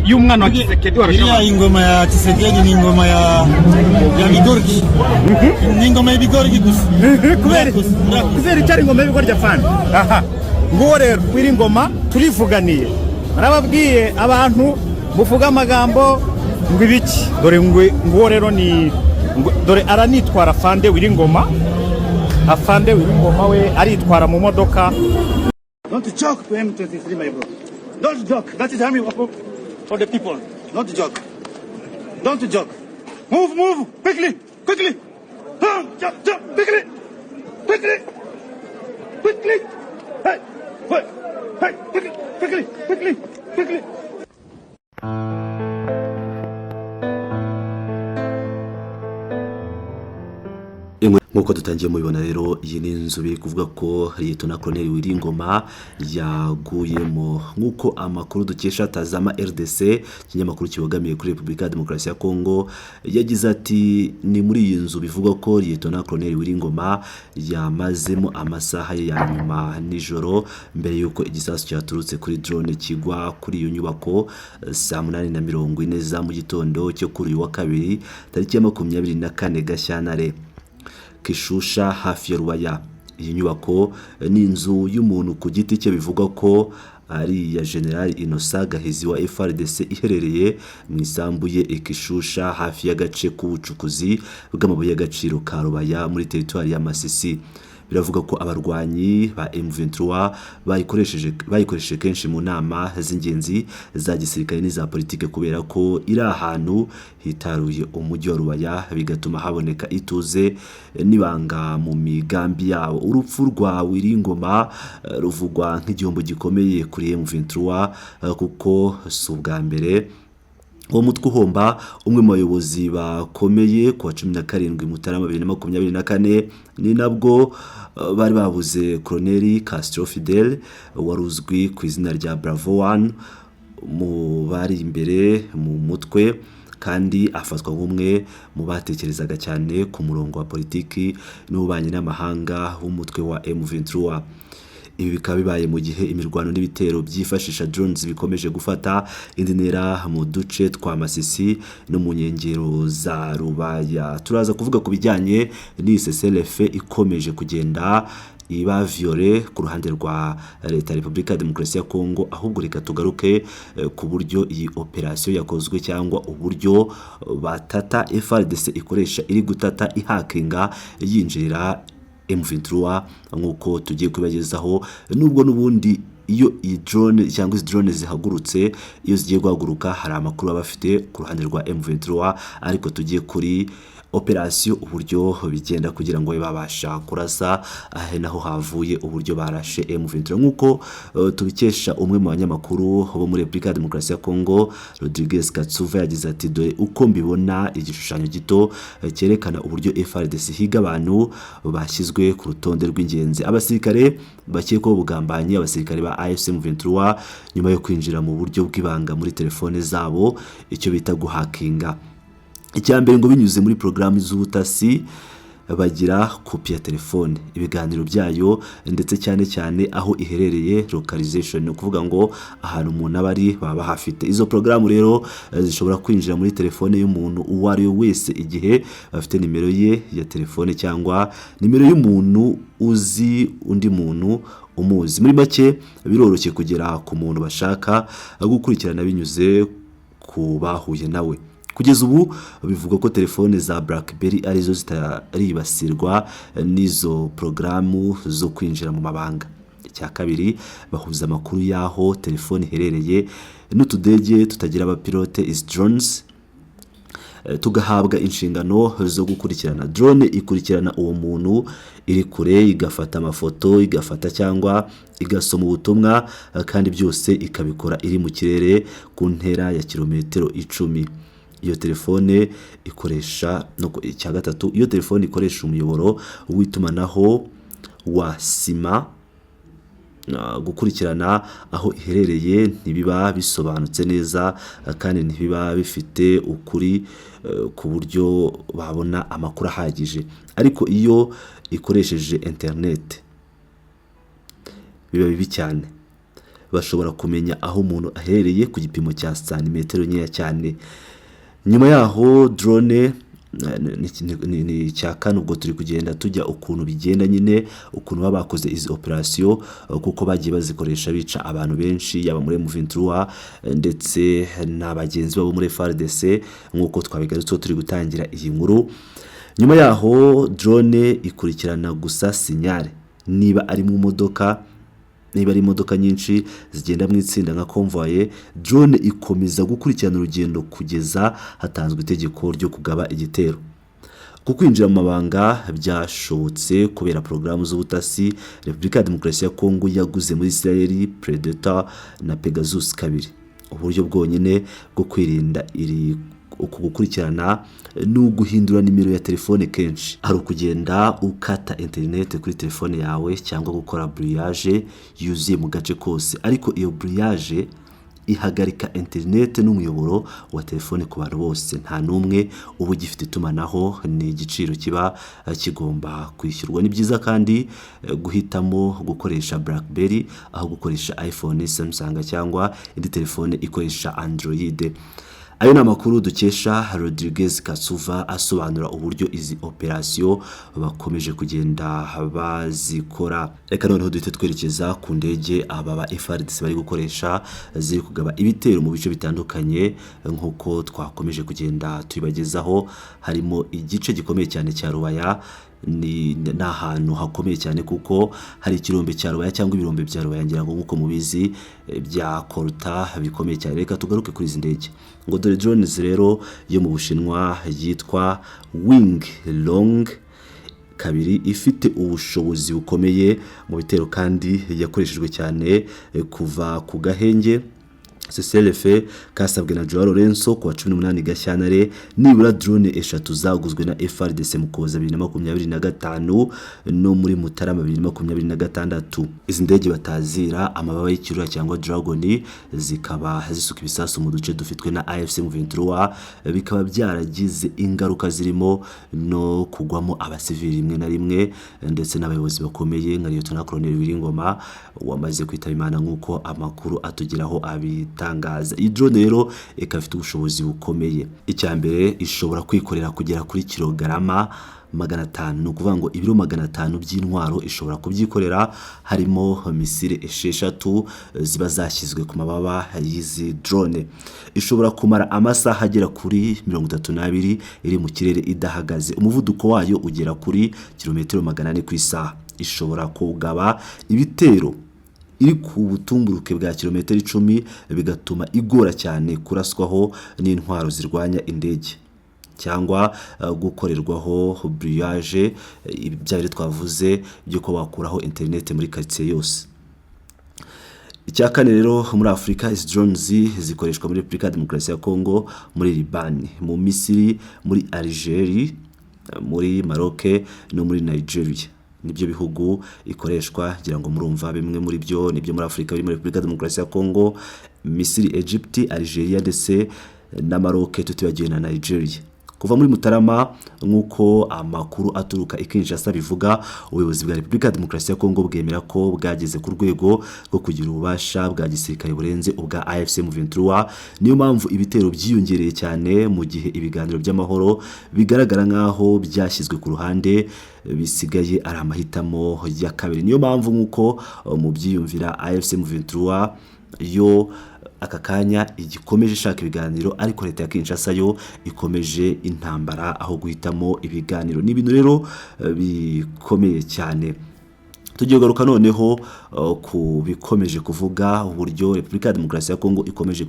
Y'umwana wa Tshisekedi Iriya warusha. Ingoma ya Tshisekedi ni ingoma ya bigoryi, ni ingoma y'ibigoryi gusa. Kubera Murakoze, murakoze. Kubera icyo ari ingoma y'ibigoryi, afande. Aha nguwo rero w'iri ngoma turivuganiye, narababwiye abantu muvuga amagambo ngo ibiki. Dore nguwo rero ni dore aranitwara, afande w'iri ngoma. Afande w'iri ngoma we aritwara mu modoka. Don't joke to M23, my bro. Don't joke. That is army for the people. Not joke. Don't joke. Move, move, quickly, quickly. Jump, jump, jump, quickly, quickly, quickly. Hey, hey, hey, quickly, quickly, quickly, quickly. Nk'uko dutangiye mubibona rero, iyi ni inzu biri kuvuga ko Liyetona Koloneli Wiringoma yaguyemo, nk'uko amakuru dukesha Tazama RDC, ikinyamakuru kibogamiye kuri Repubulika ya Demokarasi ya Kongo. Yagize ati: "Ni muri iyi nzu bivugwa ko Liyetona Koloneli Wiringoma yamazemo amasaha ye ya nyuma nijoro, mbere y'uko igisasu cyaturutse kuri drone kigwa kuri iyo nyubako saa 8:40 za mu gitondo cyo kuri uyu wa kabiri, tariki ya 24 Gashyantare, Kishusha, hafi ya Rubaya. Iyi nyubako ni inzu y'umuntu ku giti cye, bivugwa ko ari iya General Innocent Gahizi wa FARDC, iherereye mu isambu ye i Kishusha, hafi y'agace k'ubucukuzi bw'amabuye y'agaciro ka Rubaya, muri teritwari ya Masisi. Biravuga ko abarwanyi ba M23 bayikoresheje kenshi mu nama z'ingenzi za gisirikare n'iza politike, kubera ko iri ahantu hitaruye umujyi wa Rubaya, bigatuma haboneka ituze n'ibanga mu migambi yabo. Urupfu rwa Wiringoma ruvugwa nk'igihombo gikomeye kuri M23, kuko si ubwa mbere uwo mutwe uhomba umwe mu bayobozi bakomeye. Ku wa 17 Mutarama 2024 ni nabwo bari babuze Colonel Castro Fidel, wari uzwi ku izina rya Bravo One mu bari imbere mu mutwe, kandi afatwa nk'umwe mu batekerezaga cyane ku murongo wa politiki n'ububanyi n'amahanga w'umutwe wa M23. Ibi bikaba bibaye mu gihe imirwano n'ibitero byifashisha drones bikomeje gufata indi ntera mu duce twa Masisi no mu nkengero za Rubaya. Turaza kuvuga ku bijyanye n'iyi cessez-le-feu ikomeje kugenda iba violée ku ruhande rwa Leta ya Repubulika ya Demokarasi ya Kongo. Ahubwo reka tugaruke ku buryo iyi operasiyo yakozwe, cyangwa uburyo batata FARDC ikoresha iri gutata, ihakinga, yinjirira M23, nk'uko tugiye kubibagezaho. Nubwo n'ubundi iyo iyi drone cyangwa izi drone zihagurutse, iyo zigiye guhaguruka, hari amakuru baba bafite ku ruhande rwa M23, ariko tugiye kuri operasiyo, uburyo bigenda kugira ngo babe babasha kurasa ahe naho havuye uburyo barashe M23, nk'uko tubikesha umwe mu banyamakuru bo muri Repubulika ya Demokarasi ya Kongo, Rodriguez Katsuva. Yagize ati: "Dore uko mbibona, igishushanyo gito cyerekana uburyo FARDC higa abantu bashyizwe ku rutonde rw'ingenzi, abasirikare bakekwaho ubugambanyi, abasirikare ba AFC M23, nyuma yo kwinjira mu buryo bw'ibanga muri telefone zabo, icyo bita guhakinga. Icya mbere, ngo binyuze muri porogaramu z'ubutasi, bagira kopi ya telefone, ibiganiro byayo, ndetse cyane cyane aho iherereye, localization, ni ukuvuga ngo ahantu umuntu aba ari baba bahafite. Izo porogaramu rero zishobora kwinjira muri telefone y'umuntu uwo ari we wese igihe bafite nimero ye ya telefone cyangwa nimero y'umuntu uzi undi muntu umuzi. Muri make, biroroshye kugera ku muntu bashaka gukurikirana binyuze ku bahuye nawe. Kugeza ubu bivugwa ko telefone za BlackBerry arizo zitaribasirwa n'izo porogaramu zo kwinjira mu mabanga. Icya kabiri, bahuza amakuru y'aho telefone iherereye n'utudege tutagira abapilote, izi drones, tugahabwa inshingano zo gukurikirana. Drone ikurikirana uwo muntu iri kure, igafata amafoto, igafata cyangwa igasoma ubutumwa, kandi byose ikabikora iri mu kirere ku ntera ya kilometero 10. Iyo telefone ikoresha no, icya gatatu, iyo telefone ikoresha umuyoboro w'itumanaho wa sima, gukurikirana aho iherereye ntibiba bisobanutse neza, kandi ntibiba bifite ukuri ku buryo babona amakuru ahagije. Ariko iyo ikoresheje interineti biba bibi cyane." Bashobora kumenya aho umuntu aherereye ku gipimo cya santimetero nkeya cyane. Nyuma yaho drone ni icya kane. Ubwo turi kugenda tujya ukuntu bigenda nyine, ukuntu baba bakoze izi operasiyo, kuko bagiye bazikoresha bica abantu benshi, yaba muri M23 ndetse na bagenzi babo muri FARDC, nk'uko twabigarutseho turi gutangira iyi nkuru. Nyuma yaho drone ikurikirana gusa signal, niba ari mu modoka, niba ari imodoka nyinshi zigenda mu itsinda nka convoy, drone ikomeza gukurikirana urugendo kugeza hatanzwe itegeko ryo kugaba igitero. Ku kwinjira mu mabanga byashobotse kubera porogaramu z'ubutasi Repubulika ya Demokarasi ya Kongo yaguze muri Israel, Predator na Pegasus 2. Uburyo bwonyine bwo kwirinda iri uku gukurikirana ni uguhindura nimero ya telefone kenshi, hari ukugenda ukata interineti kuri telefone yawe cyangwa gukora brouillage yuzuye mu gace kose. Ariko iyo brouillage ihagarika interineti n'umuyoboro wa telefone ku bantu bose, nta n'umwe uba ugifite itumanaho. Ni igiciro kiba kigomba kwishyurwa. Ni byiza kandi guhitamo gukoresha BlackBerry aho gukoresha iPhone, Samsung cyangwa indi telefone ikoresha Android. Ayo ni amakuru dukesha Rodriguez Katsuva, asobanura uburyo izi operasiyo bakomeje kugenda bazikora. Reka noneho duhite twerekeza ku ndege aba ba FARDC bari gukoresha ziri kugaba ibitero mu bice bitandukanye, nk'uko twakomeje kugenda tubibagezaho. Harimo igice gikomeye cyane cya Rubaya. Ni ahantu hakomeye cyane kuko hari ikirombe cya Rubaya cyangwa ibirombe bya Rubaya, ngira ngo nk'uko mubizi, bya coltan bikomeye cyane. Reka tugaruke kuri izi ndege. Ngo dore drones rero yo mu Bushinwa yitwa Wing Long 2, ifite ubushobozi bukomeye mu bitero kandi yakoreshejwe cyane kuva ku gahenge CCLF kasabwe na Joao Lorenzo ku wa 18 Gashyantare. Nibura drone eshatu zaguzwe na FARDC mu Kuboza 2025 no muri Mutarama 2026. Izi ndege batazira amababa y'ikirura cyangwa Dragon, zikaba zisuka ibisasu mu duce dufitwe na AFC M23, bikaba byaragize ingaruka zirimo no kugwamo abasivili rimwe na rimwe, ndetse n'abayobozi bakomeye nka Lieutenant Colonel Wiringoma wamaze kwitaba Imana, nk'uko amakuru atugeraho abitangaza. Iyi drone rero ikaba ifite ubushobozi bukomeye. Icya mbere, ishobora kwikorera kugera kuri kilogarama 500, ni ukuvuga ngo ibiro 500 by'intwaro ishobora kubyikorera, harimo misile 6 ziba zashyizwe ku mababa y'izi drone. Ishobora kumara amasaha agera kuri 32 iri mu kirere idahagaze. Umuvuduko wayo ugera kuri kilometero 400 ku isaha. Ishobora kugaba ibitero iri ku butumburuke bwa kilometero 10, bigatuma igora cyane kuraswaho n'intwaro zirwanya indege cyangwa gukorerwaho brouillage, bya bindi twavuze by'uko wakuraho interineti muri karitsiye yose. Icya kane rero, muri Afurika izi drones zikoreshwa muri Repubulika ya Demokarasi ya Kongo, muri Libani, mu Misiri, muri Algeria, muri Maroc no muri Nigeria, nibyo bihugu ikoreshwa. Ngira ngo murumva bimwe muri byo nibyo muri Afurika biri muri Repubulika ya Demokarasi ya Kongo, Misiri, Egypt, Algeria ndetse na Maroc, tutibagiwe na Nigeria. Kuva muri Mutarama, nk'uko amakuru aturuka i Kinshasa bivuga, ubuyobozi bwa Repubulika ya Demokarasi ya Kongo bwemera ko bwageze ku rwego rwo kugira ububasha bwa gisirikare burenze ubwa AFC M23. Niyo mpamvu ibitero byiyongereye cyane mu gihe ibiganiro by'amahoro bigaragara nk'aho byashyizwe ku ruhande, bisigaye ari amahitamo ya kabiri. Niyo mpamvu, nk'uko mu byiyumvira, AFC M23 yo aka kanya igikomeje ishaka ibiganiro, ariko leta ya Kinshasa yo ikomeje intambara aho guhitamo ibiganiro. Ni ibintu rero bikomeye cyane. Tugiye kugaruka noneho ku bikomeje kuvuga uburyo Repubulika ya Demokarasi ya Kongo ikomeje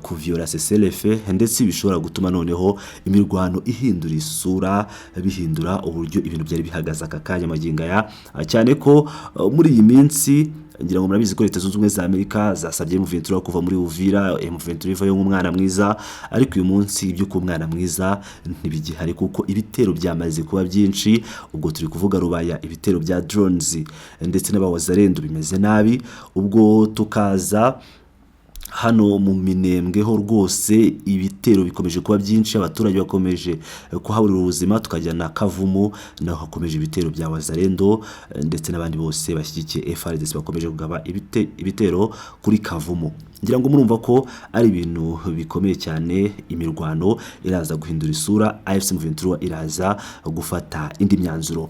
kuviola CCLF, ndetse bishobora gutuma noneho imirwano ihindura isura, bihindura uburyo ibintu byari bihagaze aka kanya magingo aya, cyane ko muri iyi minsi ngira ngo murabizi ko Leta Zunze Ubumwe za Amerika zasabye M23 kuva muri Uvira. M23 ivayo nk'umwana mwiza, ariko uyu munsi ibyo kuba umwana mwiza ntibigihari kuko ibitero byamaze kuba byinshi. Ubwo turi kuvuga Rubaya, ibitero bya drones ndetse n'abawazarendo bimeze nabi. Ubwo tukaza Hano mu Minembwe ho rwose ibitero bikomeje kuba byinshi, abaturage bakomeje kuhaburira ubuzima. Tukajya na Kavumu, naho hakomeje ibitero bya Wazalendo ndetse n'abandi bose bashyigikiye FARDC bakomeje kugaba ibitero kuri Kavumu. Ngira ngo murumva ko ari ibintu bikomeye cyane. Imirwano iraza guhindura isura, AFC M23 iraza gufata indi myanzuro.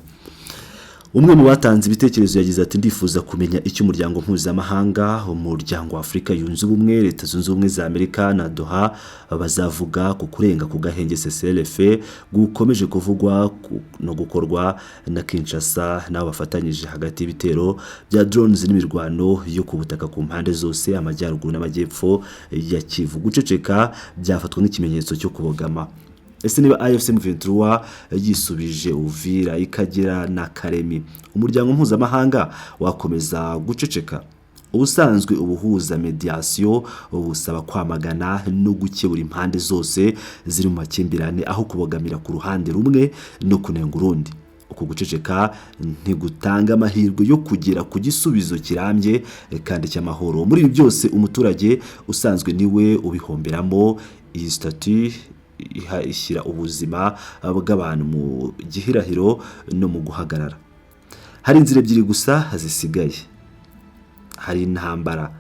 Umwe mu batanze ibitekerezo yagize ati: "Ndifuza kumenya icyo umuryango mpuzamahanga, Umuryango wa Afurika Yunze Ubumwe, Leta Zunze Ubumwe za Amerika na Doha bazavuga ku kurenga ku gahenge CCLF gukomeje kuvugwa no gukorwa na Kinshasa n'abo bafatanyije, hagati y'ibitero bya drones n'imirwano yo ku butaka ku mpande zose, amajyaruguru n'amajyepfo ya Kivu. Guceceka byafatwa nk'ikimenyetso cyo kubogama. Ese niba AFC M23 yisubije Uvira, ikagera na Kalemi, umuryango mpuzamahanga wakomeza guceceka? Ubusanzwe ubuhuza, médiation, busaba kwamagana no gukebura impande zose ziri mu makimbirane, aho kubogamira ku ruhande rumwe no kunenga urundi. Uku guceceka ntigutanga amahirwe yo kugera ku gisubizo kirambye kandi cy'amahoro. Muri ibi byose, umuturage usanzwe niwe ubihomberamo. Iyi statut ishyira ubuzima bw'abantu mu gihirahiro no mu guhagarara. Hari inzira ebyiri gusa zisigaye. Hari intambara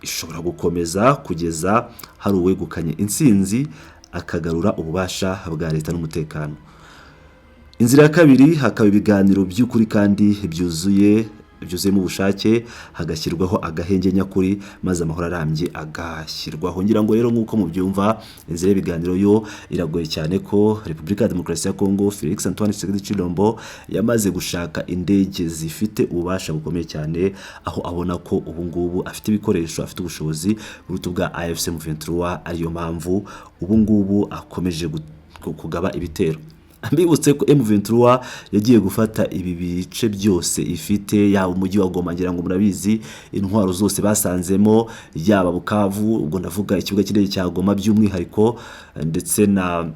ishobora gukomeza kugeza hari uwegukanye intsinzi, akagarura ububasha bwa leta n'umutekano. Inzira ya kabiri, hakaba ibiganiro by'ukuri kandi byuzuyemo ubushake, hagashyirwaho agahenge nyakuri, maze amahoro arambye agashyirwaho." Ngira ngo rero nk'uko mubyumva, inzira y'ibiganiro yo iragoye cyane, ko Repubulika ya Demokarasi ya Kongo, Felix Antoine Tshisekedi Tshilombo, yamaze gushaka indege zifite ububasha bukomeye cyane, aho abona ko ubu ngubu afite ibikoresho, afite ubushobozi buruta ubwa AFC M23, ariyo mpamvu ubu ngubu akomeje kugaba ibitero. Mbibutse ko M23 yagiye gufata ibi bice byose ifite, yaba umujyi wa Goma, ngira ngo murabizi intwaro zose basanzemo, yaba Bukavu, ubwo ndavuga ikibuga cy'indege cya Goma by'umwihariko, ndetse na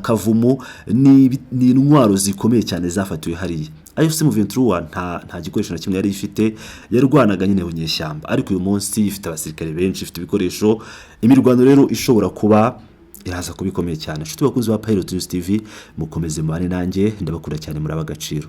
Kavumu, ni intwaro zikomeye cyane zafatiwe hariya. AFC M23 nta gikoresho na kimwe yari ifite, yarwanaga nyine nyeshyamba, ariko uyu munsi ifite abasirikare benshi, ifite ibikoresho. Imirwano rero ishobora kuba iraza kuba ikomeye cyane. Inshuti bakunzi ba Pilot News TV, mukomeze mubane nanjye, ndabakunda cyane, muri ab'agaciro.